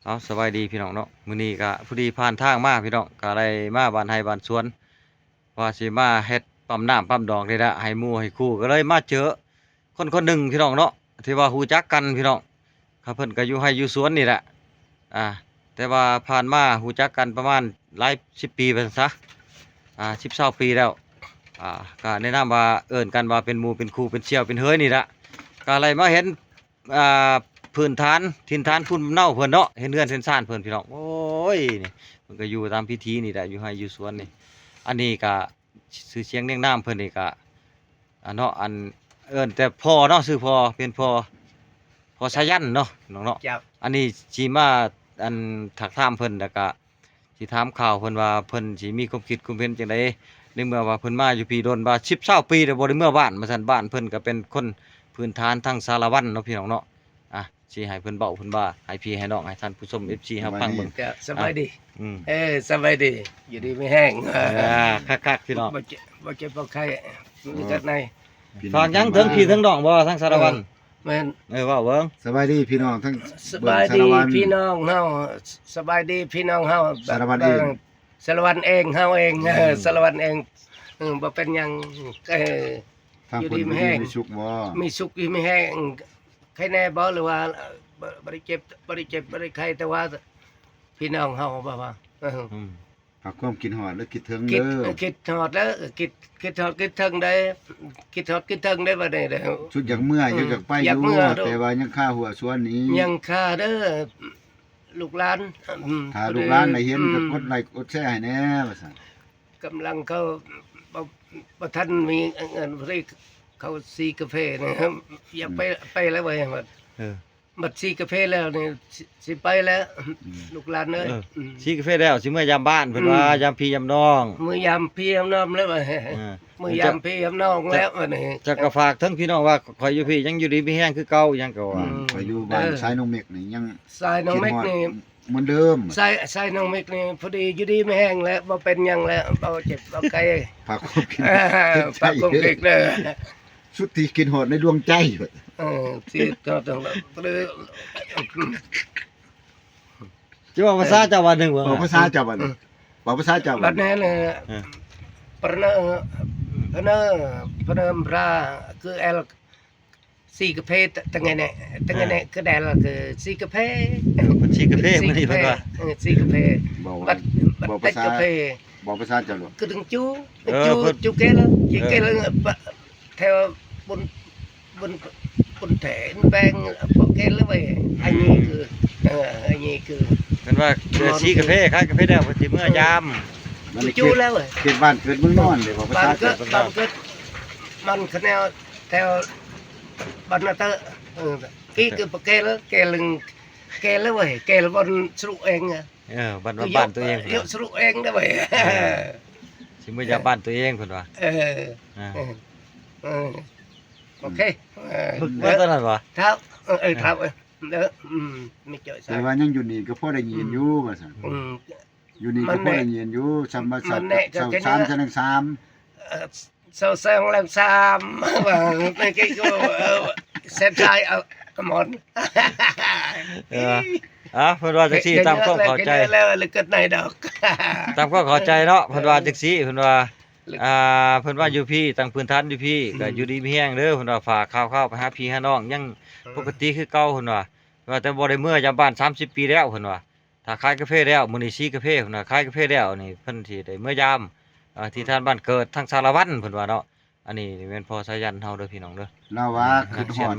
ເອົາ ສະບາຍດີພີ່ນ້ອງເນາະ, ມື້ນີ້ກະພໍດີຜ່ານທາງມາພີ່ນ້ອງ, ກະໄດ້ມາບ້ານໄຮ່ບ້ານສວນ ວ່າຊິມາເຮັດປ້ຳນ້ຳປ້ຳດອກນີ້ລະ ໃຫ້ໝູ່ໃຫ້ຄູ່, ກະເລີຍມາເຈີຄົນຄົນໜຶ່ງພີ່ນ້ອງເນາະ ທີ່ວ່າຮູ້ຈັກກັນພີ່ນ້ອງ, ເພິ່ນກະຢູ່ໄຮ່ຢູ່ສວນນີ້ແຫຼະ ອ່າ ແຕ່ວ່າຜ່ານມາຮູ້ຈັກກັນປະມານຫຼາຍສິບປີວ່າຊັ້ນຊະ ອ່າ ສິບຊາວປີແລ້ວ, ອ່າ ກະແນະນຳວ່າເອີ້ນກັນວ່າເປັນໝູ່ເປັນຄູ່ເປັນສ່ຽວເປັນເຮີຍນີ້ລະ, ກະໄດ້ມາເຫັນ ອ່າ ພື້ນຖານຖິ່ນຖານພູມເນົາເພິ່ນເນາະ, ເຫັນເຮືອນເຫັນຊານເພິ່ນພີ່ນ້ອງ. ໂອ້ຍ ນີ້ເພິ່ນກະຢູ່ຕາມພິທີນີ້ແຫຼະ ຢູ່ໄຮ່ຢູ່ສວນນີ້. ອັນນີ້ກະຊື່ສຽງນຽງນາມເພິ່ນນີ້ກະ ອ່າ ເນາະ ອັນເອີ້ນແຕ່ພໍ່ເນາະ, ຊື່ພໍ່ ເປັນພໍ່ ພໍ່ສາຍັນເນາະ ພີ່ນ້ອງເນາະ. ເຈົ້າ ອັນນີ້ຊິມາ ອັນ ທັກຖາມເພິ່ນ ແລ້ວກະ ຊິຖາມຂ່າວເພິ່ນວ່າເພິ່ນຊິມີຄວາມຄິດຄວາມເຫັນຈັ່ງໃດ ໃນເມື່ອວ່າເພິ່ນມາຢູ່ພີ້ດົນ ວ່າສິບຊາວປີແລ້ວບໍ່ໄດ້ເມືອບ້ານວ່າຊັ້ນ. ບ້ານເພິ່ນກະເປັນຄົນພື້ນຖານທາງສາລະວັນເນາະ ພີ່ນ້ອງເນາະ. ອ່ະ ຊິໃຫ້ເພິ່ນເວົ້າ ເພິ່ນວ່າໃຫ້ພີ່ໃຫ້ນ້ອງ ໃຫ້ທ່ານຜູ້ຊົມ ເອັຟຊີ ເຮົາຟັງເບິ່ງ. ສະບາຍດີ. ອືມ ເອີ ສະບາຍດີ ຢູ່ດີມີແຮງ. ເອີ ຄັກໆ ພີ່ນ້ອງ ບໍ່ເຈັບບໍ່ເຈັບບໍ່ໄຂ້ ມີກັດໃນ. ຝາກຫຍັງເຖິງພີ່ເຖິງນ້ອງບໍ່ ທາງສາລະວັນ? ແມ່ນ ເອີ ເວົ້າເບິ່ງ. ສະບາຍດີພີ່ນ້ອງທັງ ສະບາຍດີພີ່ນ້ອງເຮົາ ສະບາຍດີພີ່ນ້ອງເຮົາ ສາລະວັນເອງ ສາລະວັນເອງ ເຮົາເອງ ສາລະວັນເອງ. ເອີ ບໍ່ເປັນຫຍັງ ເອີ ທາງເພິ່ນຢູ່ດີມີແຮງ ມີສຸກບໍ່? ມີສຸກຢູ່ມີແຮງ ໄຄແນ່ບໍ່ ຫຼືວ່າບໍ່ ບໍ່ໄດ້ເຈັບ ບໍ່ໄດ້ເຈັບບໍ່ໄດ້ໄຂ້ ແຕ່ວ່າພີ່ນ້ອງເຮົາ ແບບວ່າ ເອີ ອືມ ຫາກຄວາມຄິດຮອດ ແລະ ຄິດເຖິງເດີ ຄິດຮອດ ແລ້ວ ຄິດ ຄິດຮອດຄິດເຖິງເດີ ຄິດຮອດຄິດເຖິງເດີ ບັດນີ້ເດີ. ສຸດຢາກເມືອ ຢາກ ຢາກໄປຢູ່ ແຕ່ວ່າຍັງຄາຫົວຊວນນີ້ ຍັງຄາເດີ ລູກຫຼານ. ຖ້າລູກຫຼານໄດ້ເຫັນ ກະກົດໄລກົດແຊໃຫ້ແດ່ວ່າຊັ້ນ. ກຳລັງເຂົາ ບໍ່ ບໍ່ທັນມີເງິນ ພໍດີເຂົາສີກາເຟນະ ຢາກໄປ ໄປແລ້ວເວີຍ ເອີ ບັດສີກາເຟແລ້ວນີ້ ຊິ ຊິໄປແລ້ວ ອືມ ລູກຫຼານເອີຍ. ເອີ ອືມ ສີກາເຟແລ້ວ ຊິເມືອຢາມບ້ານ ເພິ່ນວ່າ ອືມ ຢາມພີ່ຢາມນ້ອງ ເມືອຢາມພີ່ຢາມນ້ອງແລ້ວ ເອີ ເມືອຢາມພີ່ຢາມນ້ອງແລ້ວ. ອັນນີ້ ເຈົ້າກະຝາກເຖິງພີ່ນ້ອງວ່າ ຂ້ອຍຢູ່ພີ້ຍັງຢູ່ດີມີແຮງຄືເກົ່າ ຫຍັງກະວ່າ ອືມ ຂ້ອຍຢູ່ບ້ານ ເອີ ຊາຍນ້ອງເມັກນີ້ ຍັງ ຊາຍນ້ອງເມັກນີ້ ຄິດຮອດເໝືອນເດີມ ຊາຍ ຊາຍນ້ອງເມັກນີ້ ພໍດີຢູ່ດີມີແຮງແລ້ວ ບໍ່ເປັນຫຍັງແລ້ວ ບໍ່ເຈັບບໍ່ໄຂ້ ພາຄວາມຄິດ ພາຄວາມຄິດເດີ ສຸດທີ່ຄິດຮອດໃນດວງໃຈ. ເອີ ທີ່ຮອດ ຈະເວົ້າພາສາເຈົ້າບາດໜຶ່ງ ເວົ້າພາສາເຈົ້າບາດໜຶ່ງ ເວົ້າພາສາເຈົ້າບາດ ບັດນີ້ນະ ເອີ ປະເນີ ພະເນີ ພະເນີມພຣາ ຄືແອລ ສີກາເຟ ຕະ ຕະໄງແນະ ຕະໄງແນະ ເອີ ຄືແດນລະ ຄືສີກາເຟ ເອີ ເພິ່ນສີກາເຟ ເພິ່ນສີກາເຟ ມື້ນີ້ເພິ່ນວ່າ ເອີ ສີກາເຟ ເວົ້າ ບັດ ບັດຕິດກາເຟ ເວົ້າພາສາເຈົ້າໂລດ ຄືດຶງຈູ ເອີ ຈູ ຈູເກລ ເອີ ເກລ ແຖວບຸນ ບຸນ ບຸນແຖວແປງ ພວກເກລເວີຍ ອັນນີ້ຄື ເອີ ອັນນີ້ຄື ເພິ່ນວ່າ ເອີ ສີກາເຟ ຂາຍກາເຟແລ້ວ ເພິ່ນຊິເມືອຍາມ ຈູແລ້ວ ເຂດບ້ານເກີດເມືອງນອນເດ້ ເວົ້າພາສາເຈົ້າ ບ້ານເກີດ ມັນຄະແນວ ແຖວບັນນາເຕີ ເອີ ກີ້ຄືປະເກລ ເກລ ເກລເວີຍ ເກລບ່ອນສະລຸເອງ ເອີ ບ້ານ ບ້ານຕົວເອງ ເອີ ສະລຸເອງເດ້ເວີຍ ເອີ ຊິເມືອຢາມບ້ານຕົວເອງເພິ່ນວ່າ ເອີ ເອີ ເອີ ໂອເຄ ເອີ ວ່າຕອນນັ້ນຫວາ ເອີ ເອີ ເອີ ອືມ ແຕ່ວ່າຍັງຢູ່ນີ້ກະພໍໄດ້ຍິນຢູ່ວ່າຊັ້ນ ອືມ ຢູ່ນີ້ກະພໍໄດ້ຍິນຢູ່ ສຳມາສັດ ຊາວສາມ ຊາວສາມ ເອີ ຊາວສອງແລງສາມ ວ່າ ເອີ ແຊນຊາຍ ເອົາ ອາມອນ ເອີ ອ່າ ເພິ່ນວ່າຈັ່ງຊີ້ ຕາມຄວາມເຂົ້າໃຈ ຕາມຄວາມເຂົ້າໃຈເນາະ ເພິ່ນວ່າຈັ່ງຊີ້ ເພິ່ນວ່າ ອ່າ ເພິ່ນວ່າຢູ່ພີ້ ຕັ້ງພື້ນຖານຢູ່ພີ້ ກະຢູ່ດີມີແຮງເດີ ເພິ່ນວ່າ ຝາກຂ່າວໆໄປຫາພີ່ຫານ້ອງ ຍັງປົກກະຕິຄືເກົ່າ ເພິ່ນວ່າ ວ່າແຕ່ບໍ່ໄດ້ເມືອຢາມບ້ານສາມສິບປີແລ້ວ ເພິ່ນວ່າ ຖ້າຂາຍກາເຟແລ້ວ ມື້ນີ້ສີກາເຟເພິ່ນວ່າ ຂາຍກາເຟແລ້ວນີ້ ເພິ່ນຊິໄດ້ເມືອຢາມ ເອີ ທີ່ທ່ານບ້ານເກີດທາງສາລະວັນ ເພິ່ນວ່າເນາະ. ອັນນີ້ແມ່ນພໍ່ສາຍັນເຮົາເດີພີ່ນ້ອງເດີ ລາວວ່າ ອ່າ ຄຶດຮອດ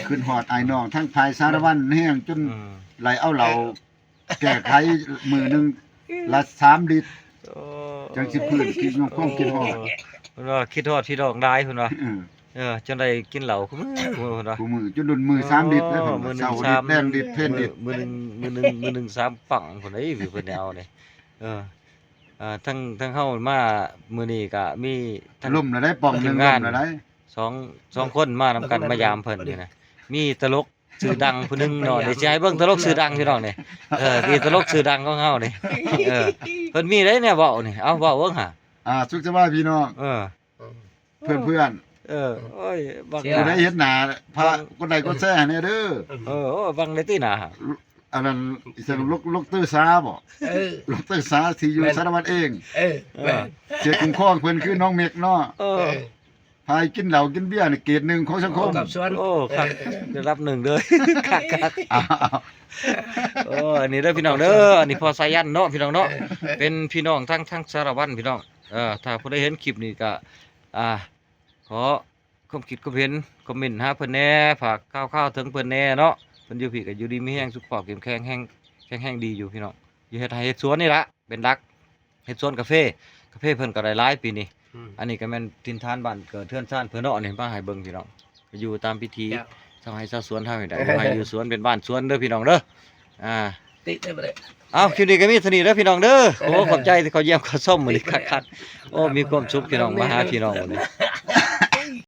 ຄຶດຮອດອ້າຍນ້ອງທາງຝ່າຍສາລະວັນແຮງ ຈົນ ອືມ ໄລ່ເອົາເຫຼົ້າແກ້ໄຂມື້ໜຶ່ງລະສາມລິດ ໂອ້ ຈັ່ງຊິຟື້ນຄືນ ຄວາມຄິດຮອດ ເພິ່ນວ່າຄິດຮອດພີ່ນ້ອງຫຼາຍ ເພິ່ນວ່າ ເອີ ເອີ ຈົນໄດ້ກິນເຫຼົ້າຄູ່ມື້ ຄູ່ມື້ ເພິ່ນວ່າ ຄູ່ມື້ ຈົນດຸນມື້ສາມລິດເລີຍ ເພິ່ນວ່າ ເຊົ້າລິດ ແລງລິດ ເພັນລິດ ມື້ໜຶ່ງ ມື້ໜຶ່ງ ມື້ໜຶ່ງສາມປັ້ງພຸ້ນເດ້ ເພິ່ນໄດ້ເອົານີ້ ເອີ ເອີ ທັງ ທັງເຮົາມາມື້ນີ້ກະມີທັງ ລົມລະໄດ໋ ປ່ອງໜຶ່ງ ລົມລະໄດ໋ ສອງ ສອງຄົນມານຳກັນ ມາຢາມເພິ່ນນີ້ນະ ມີຕະຫຼົກຊື່ດັງຜູ້ໜຶ່ງເນາະ ນີ້ຊິໃຫ້ເບິ່ງຕະຫຼົກຊື່ດັງພີ່ນ້ອງນີ້ ເອີ ນີ້ຕະຫຼົກຊື່ດັງຂອງເຮົານີ້ ເອີ ເພິ່ນມີໄດ໋ແນວເວົ້ານີ້ ເອົາ ເວົ້າເບິ່ງຫາ ອ່າ ສຸກສະບາຍພີ່ນ້ອງ ເອີ ເພື່ອນໆ ເອີ ໂອ້ຍ ບັງ ຜູ້ໃດເຫັນໜ້າ ຝາກກົດໄລກົດແຊໃຫ້ແດ່ເດີ ເອີ ໂອ້ ບັງໄດ້ຕິໜ້າ ອັນນັ້ນ ອີຫຍັງ ດອກເຕີຊາບໍ? ເອີ ດອກເຕີຊາທີ່ຢູ່ ແມ່ນ ສາລະວັນເອງ. ເອີ ເອີ ແມ່ນ ເຂດຄຸ້ມຄອງເພິ່ນຄືນ້ອງເມັກເນາະ. ເອີ ເອີ ພາຍກິນເຫຼົ້າກິນເບຍນີ້ເກຣດໜຶ່ງຂອງສັງຄົມ. ກັບສວນ ໂອ້ ຄັກ ເອີ ລະດັບໜຶ່ງເລີຍ. ຄັກໆ. ອ້າວ ໂອ້ ອັນນີ້ເດີພີ່ນ້ອງເດີ ອັນນີ້ພໍ່ສາຍັນເນາະ ພີ່ນ້ອງເນາະ. ເອີ ເປັນພີ່ນ້ອງທັງ ທັງສາລະວັນ ພີ່ນ້ອງ. ເອີ ຖ້າຜູ້ໃດເຫັນຄລິບນີ້ກະ ອ່າ ຂໍຄວາມຄິດຄວາມເຫັນ ຄອມເມັນຫາເພິ່ນແດ່ ຝາກຂ່າວໆເຖິງເພິ່ນແດ່ເນາະ. ເພິ່ນຢູ່ພີ້ກະຢູ່ດີມີແຮງ ສຸຂະພາບເຂັ້ມແຂງ ແຮງ ແຂງແຮງດີຢູ່ ພີ່ນ້ອງ. ຢູ່ເຮັດໄຮ່ເຮັດສວນນີ້ລະເປັນຫຼັກ ເຮັດສວນກາເຟ. ກາເຟເພິ່ນກໍໄດ້ຫຼາຍປີນີ້. ອືມ ອັນນີ້ກໍແມ່ນຖິ່ນຖານບ້ານເກີດເຮືອນຊານເພິ່ນເນາະ. ອັນນີ້ມາໃຫ້ເບິ່ງພີ່ນ້ອງ ກໍຢູ່ຕາມພິທີ ເຈົ້າ ຊາວໄຮ່ຊາວສວນເຮົານີ້ແຫຼະ. ຢູ່ໄຮ່ຢູ່ສວນ ເປັນບ້ານສວນເດີພີ່ນ້ອງເດີ. ອ່າ ຕິໄດ້ບໍ່ໄດ້. ເອົາ ຄລິບນີ້ກໍມີເທົ່ານີ້ເດີພີ່ນ້ອງເດີ. ໂອ້ ຂອບໃຈທີ່ເຂົ້າຢ້ຽມເຂົ້າຊົມມື້ນີ້ ຄັກໆ. ໂອ້ ມີຄວາມສຸກພີ່ນ້ອງ ມາຫາພີ່ນ້ອງມື້ນີ້.